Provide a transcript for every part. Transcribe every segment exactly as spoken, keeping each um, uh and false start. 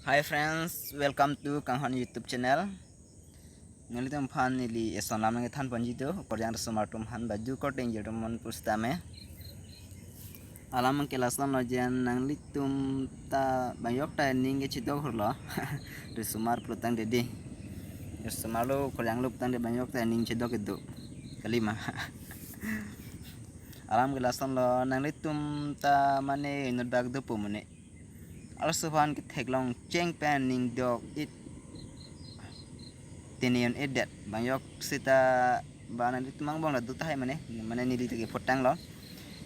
Hi friends, welcome to Kanghon YouTube channel. Nanglitum aphan neli eson alam nangthan ponji do, korjang resomar atum aphan baju korte ingjir atum aphan pusitame. Alam ke lasonlo je nanglitum ta bang yok ta ning kechedok hurlo. Resomar pulotangte dei. Resomar lo korjang lo pulotangte bang yok ta ning chedok kedo. Kalima. Alam ke lasonlo, nanglitum ta mane inut bak dopo mane. Arloso aphan ketheklong cheng pen ning dok-it te ne un-edet. Bang yok seta ba nanglitum angbong la do tahai mane, mane neli ta kepotanglo.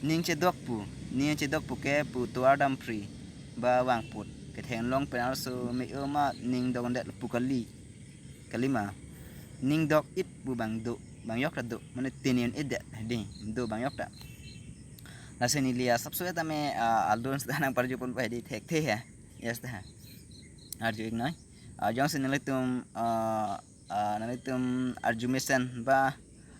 Ning chedok pu, ning chedok pu ke pu tovar dampri ba vangput. Ketheng long pen arloso me-o ma ning dok-det pu kali. Kalima. Ning dok-it pu bang do, bang yok ta do, mane te ne un-edet dei, do bang yok ta. Lasi neli asapso tame, ah, aldon seta nangparju ponpo dei, thekthe he. Yes ta. Arju-iknoi. Ah, jongsi nanglitum, ah, ah, nanglitum arju mesen ba,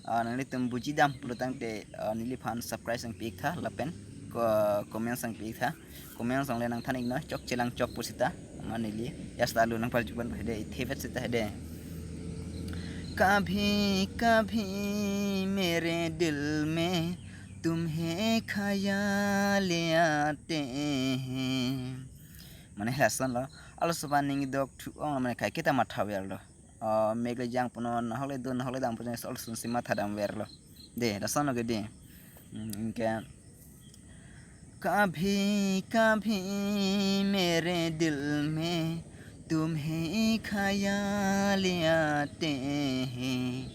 ah, nanglitum bujidam pulotangte, ah, neliphan subscribe nangpi-iktha lapen ko-, comment nangpi-iktha. Comment along le nangthan-iknoi, chokchelang chok pusita. Mane neli, yes ta lo nangparju ponpo dei, thevet seta dei. कभी कभी मेरे दिल में तुम्हें ख्याल आते हैं. Mane lasonlo, arloso aphan ning dok thu-ong mane kaiketa mathaverlo. Ah, mek le jang punon, nahok le do, nahok le dam punon, arloso si mathadamverlo. Dei, lasonlo ke dei. Hmm, anke कभी कभी मेरे दिल में तुम्हें ख्याल आते हैं.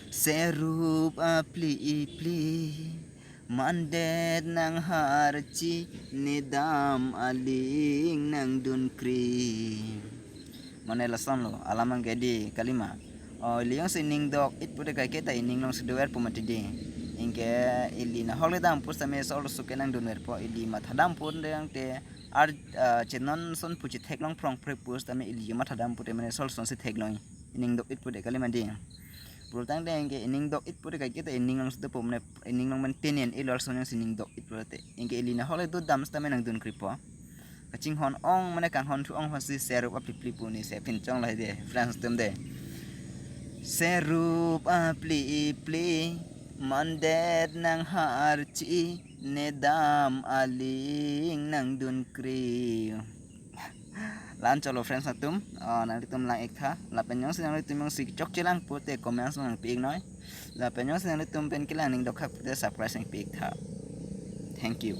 Serop apli-ipli mandet nang harchi, ne dam aling nang dunkri. Mane lasonlo, alam ke dei kalima. Oh, ili jongsi ning dok-it pute kaiketa ining along si doverpo mati dei. Anke ili nahok le dam pusitame arloso ke nangdunverpo, ili mathadam pute angte ar, ah, chenon son pu chetheklong phrong phre pusitame ili mathadam pute mane arloso si theklong. Ining dok-it pute kalima dei. Pulotangte anke ining dok-it pute kaiketa ining along si dopo mane ining along mane te ne un-elo arloso jongsi ning dok-it pulote. Anke ili nahok le do dam seta mane nangdunkripo. Kachinghon-ong mane kanghon thu-ong aphansi serop apli-ipli pu ni se pinchong lahai dei, friends atum dei. Serop apli-ipli mandet nang harchi, ne dam aling nang dunkri. La-an chotlo friends atum, ah, nanglitum lang-iktha. Lapen jongsi nanglitum jongsi chokchelang pute comment along nangpi-iknoi. Lapen jongsi nanglitum pen kelang ning dokthak pute subscribe nangpi-iktha. Thank you.